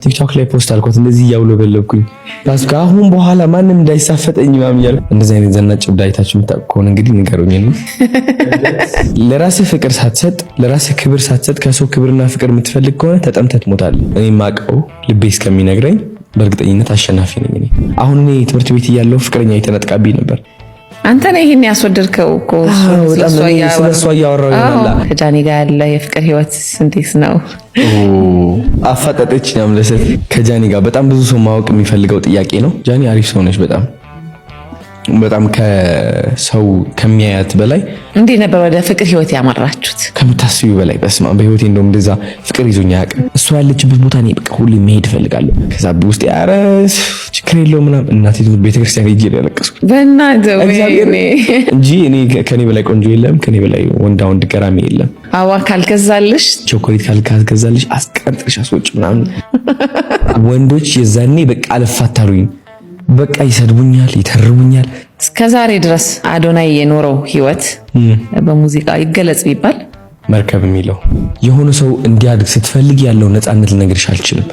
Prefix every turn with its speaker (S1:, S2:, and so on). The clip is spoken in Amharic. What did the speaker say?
S1: ቲክቶክ ላይ post አልኳት እንደዚህ እያውለበለብኩኝ ከአሁን በኋላ ማንም እንዳይሳፈጠኝ ምናምን እያልኩ። እንደዚህ አይነት ዘናጭ እብድ አይታችሁ የምታውቁ ከሆነ እንግዲህ ንገሩኝ። ለራስህ ፍቅር ሳትሰጥ፣ ለራስህ ክብር ሳትሰጥ ከሰው ክብርና ፍቅር የምትፈልግ ከሆነ ተጠምተህ ትሞታለህ። እኔ የማውቀው ልቤ እስከሚነግረኝ በእርግጠኝነት አሸናፊ ነኝ። እኔ አሁን እኔ ትምህርት ቤት እያለሁ ፍቅረኛ የተነጥቃብኝ ነበር።
S2: አንተ ነህ ይሄን ያስወደድከው እኮ።
S1: ስለሷ እያወራሁ ይሆናል።
S2: ከጃኒ ጋር ያለ የፍቅር ህይወት እንዴት ነው?
S1: አፋጠጠች አምለሰት። ከጃኒ ጋር በጣም ብዙ ሰው ማወቅ የሚፈልገው ጥያቄ ነው። ጃኒ አሪፍ ሰው ነች። በጣም በጣም ከሰው ከሚያያት በላይ።
S2: እንዴት ነበር ወደ ፍቅር ህይወት ያመራችሁት?
S1: ከምታስቢው በላይ። በስመ አብ፣ በህይወቴ እንደውም እንደዛ ፍቅር ይዞኝ አያውቅም። እሷ ያለችበት ቦታ እኔ በቃ ሁሌ መሄድ እፈልጋለሁ። ከዛ ውስጥ ኧረ ችግር የለውም ምናምን፣ እናቴ ቤተክርስቲያን ሄጄ ነው ያለቀስኩት።
S2: በእናትህ
S1: እንጂ እኔ ከኔ በላይ ቆንጆ የለም፣ ከኔ በላይ ወንዳ ወንድ ገራሚ የለም።
S2: አዋ ካልገዛልሽ፣
S1: ቾኮሌት ካልገዛልሽ አስቀምጥልሽ አስወጭ ምናምን። ወንዶች የዛኔ በቃ አልፋታሉኝ። በቃ ይሰድቡኛል፣ ይተርቡኛል።
S2: እስከ ዛሬ ድረስ አዶናይ የኖረው ህይወት በሙዚቃ ይገለጽ ቢባል?
S1: መርከብ የሚለው። የሆነ ሰው እንዲያድግ ስትፈልግ ያለው ነፃነት ልነግርሽ አልችልም።